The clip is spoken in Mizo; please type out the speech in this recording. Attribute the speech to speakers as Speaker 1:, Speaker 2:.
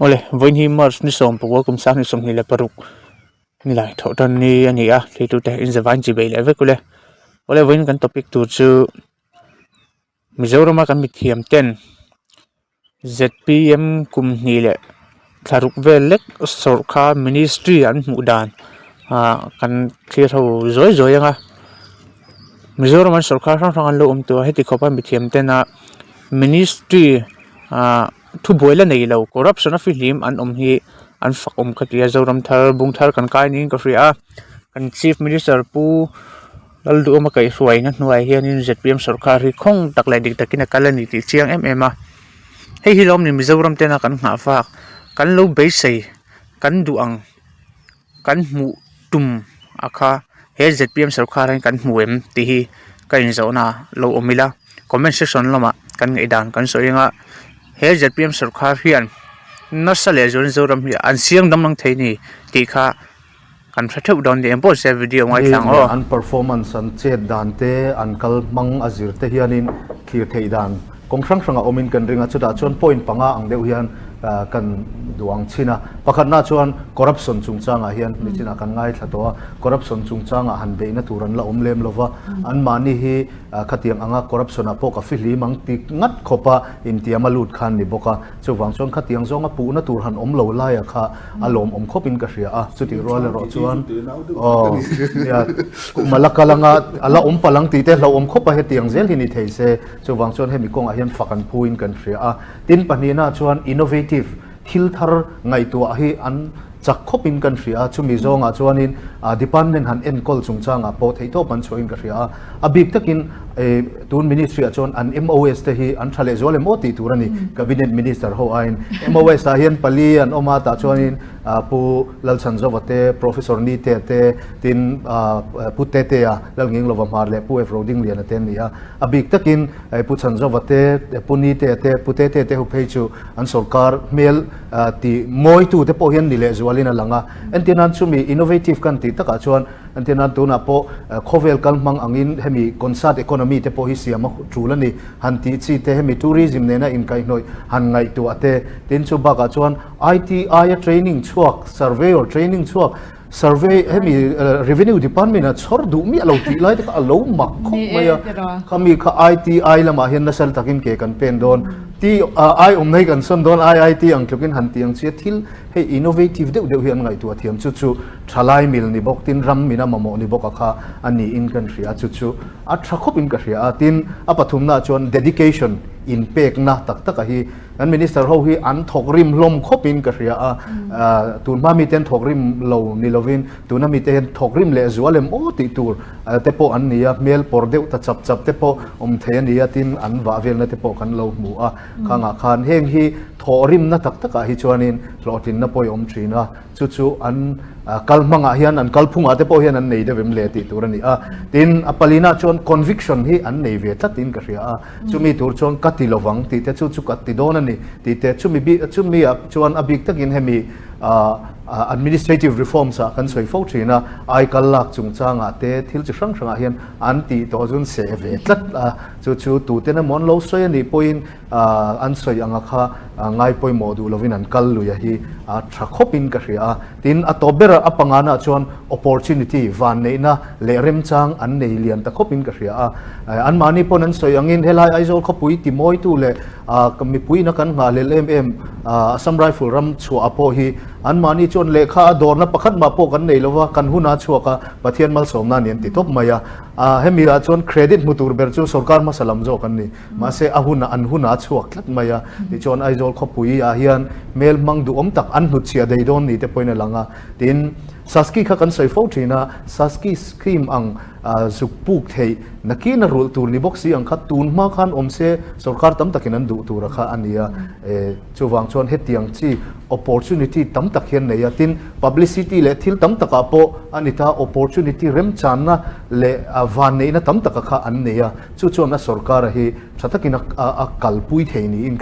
Speaker 1: Awle, vawiin hi March ni 19 kum 2026 nilai thawh tan ni a ni a, thleitute inzavain chi beih leh vek ule. Awle, vawiin kan topic tur chu Mizorama kan mithiam ten zpm kum hnih leh thla ruk vel lek sawrhkar ministry an hmuh dan ah kan thlir ho zuai zuai ang a Mizoram an sawrhkar hrang hrang an lo awm tawh a heti khawpa mithiam tena ministry ah thubuai la nei lo corruption a fihlim an awm hi an fak awm ka ti a Zoram thar bung thar kan kai niin ka hria a kan chief minister pu. Lalduhawma kaihhruaina hnuaiah hianin zpm sawrkar hi khawng tak leh dik takin a kal a ni tih chiang em em a hei hi lawm ni Mizoram tena kan nghah fak kan lo beisei kan duh ang kan hmuh tum a kha he zpm sawrkar hian kan hmu em tih hi ka inzawhna lo awm ila comment section lamah kan ngaihdan kan sawi anga he zpm sawrkar hian nasa leh zualin Zoram hi an siam dam ang thei a ni tih kha. Kan hre theuh dawn ni em pawh se video ngaithla ang aw.
Speaker 2: An performance an chet dan te an kal hmang a zir te hianin thlir theih dan kawng hrang hrang a awmin kan ring a, chutah chuan point panga ang deuh hian kan duang chhin a. Pakhatna chuan corruption chungchangah hian nichinah kan ngaithla tawh a, corruption chungchangah han beihna tur an la awm lem lova, anmahni hi khatiang anga corruption ah pawh ka fihlim ang ti ngat khawpa intiam a lut khan ni bawk a, chuvang chuan khatiang zawnga puhna tur han awm lo laia kha a lawmawm khawp in ka hria a chutih rual erawh chuan aw nia kum ala kal anga ala awm palh ang tih te hlauhawm khawp a hetiang zel hi ni thei se chuvang chuan hemi kawngah hian fak an phu in kan hria a tin pahnihna chuan innovative thil thar ngaihtuah hi an chak khawp in kan hria a chumi zawngah chuanin department han enkawl chungchangah pawh theihtawp an chhuah in ka hria a a bik takin tun ministry ah chuan an MOS te hi an tha leh zual em aw tih tur a ni cabinet minister ho aiin MOS ah hian pali an awm a tah chuanin pu Lalchhanzova te professor Nite te tin pu Tetea Lalnginglova Hmar leh pu F Rodingliana te an ni a a bik takin pu Chhanzova te pu Nite te pu Tetea te ho phei chu an sorkar hmel ti mawitu te pawh hian ni leh zualin a lang a entir nan chumi innovative kan tih takah chuan Entir nan tunah pawh khawvel kal hmang angin hemi concert economy te pawh hi siam a tul a ni. Han tih chi te hemi tourism nena inkaihhnawih han ngaihtuah te. Tin chu bakah chuan ITI a training chhuak, surveyor training chhuak, survey hemi revenue department a chhawr duh miah lo tih lai te kha a lo mak khawp mai a. Khami kha ITI lamah hian nasa takin ke kan pen dawn. Ti ai awmna hi kan sawn dawn IIT ang tlukin han tih ang chi a thil hei innovative deuh deuh hi an ngaihtuah thiam chu chu Thalai mil ni bawk tin ram min a mamawh ni bawk a kha a niin kan hria a, chu chu a tha khawp in ka hria a. Tin, a pathumna ah chuan dedication, inpekna tak tak a hi kan minister ho hi an thawk rim hlawm khawp in ka hria a. Tun hma mite an thawk rim lo ni lovin tuna mite hian thawk rim leh zual em aw tih tur te pawh an ni a, hmel pawr deuh ta chap chap te pawh awm thei a ni a, tin an vah velna te pawh kan lo hmu a. Khangah khan heng hi thawh rimna tak takah hi chuanin hlawhtlinna pawh i awm thin a. Chu chu an kal hmangah hian an kalphungah te pawh hian an nei deuh em le tih tur a ni a. Tin, a palina chuan conviction hi an nei ve tlatin ka hria a. Chumi tur chuan ka ti lovang tih te chu chu ka ti dawn a ni tih te chumi bik chumi ah chuan a bik takin hemi administrative reforms ah kan sawi fo thin a. Aikal lak chungchangah te thil chi hrang hrangah hian an tih tawh chu an seh ve tlat a. Chu chu tuten emaw an lo sawi a nih pawhin An sawi anga kha ngai pawimawh duh lovin an kal lui a hi a tha khawpin ka hria a. Tin, a tawp ber a pangana chuan opportunity, vanneihna leh remchang an nei lian ta khawpin ka hria a. Anmahni pawn an sawi angin helai Aizawl khawpui timawitu leh mipuiina kan nghahhlelh em em Assam Rifle ram chhuah pawh hi anmahni chuan lehkha a dawrna pakhat mah pawh kan nei lova, kan huna chhuak a, Pathian malsawmna ni an ti tawp mai a. Hemi ah chuan credit hmu tur ber chu sorkar hmasa lam zawk an ni. Mahse a hun an hun a chhuak tlat mai a, tichuan Aizawl khawpui ah hian hmel hmang duhawm tak an hnutchhiah dei dawn ni te pawhin a lang a. Tin, Saski kha kan sawi fo thin a, Saski scheme ang zuk puk theih nakin a rulh tur ni bawk si ang kha tun hma khan awm se sorkar tam takin an duh tur a kha a ni a. Chuvang chuan hetiang chi opportunity tam tak hian nei a, tin publicity leh thil tam takah pawh a ni ta, opportunity remchanna leh vanneihna tam taka kha an nei a. Chu chuan a sorkara hi tha takin a kalpui thei niin ka.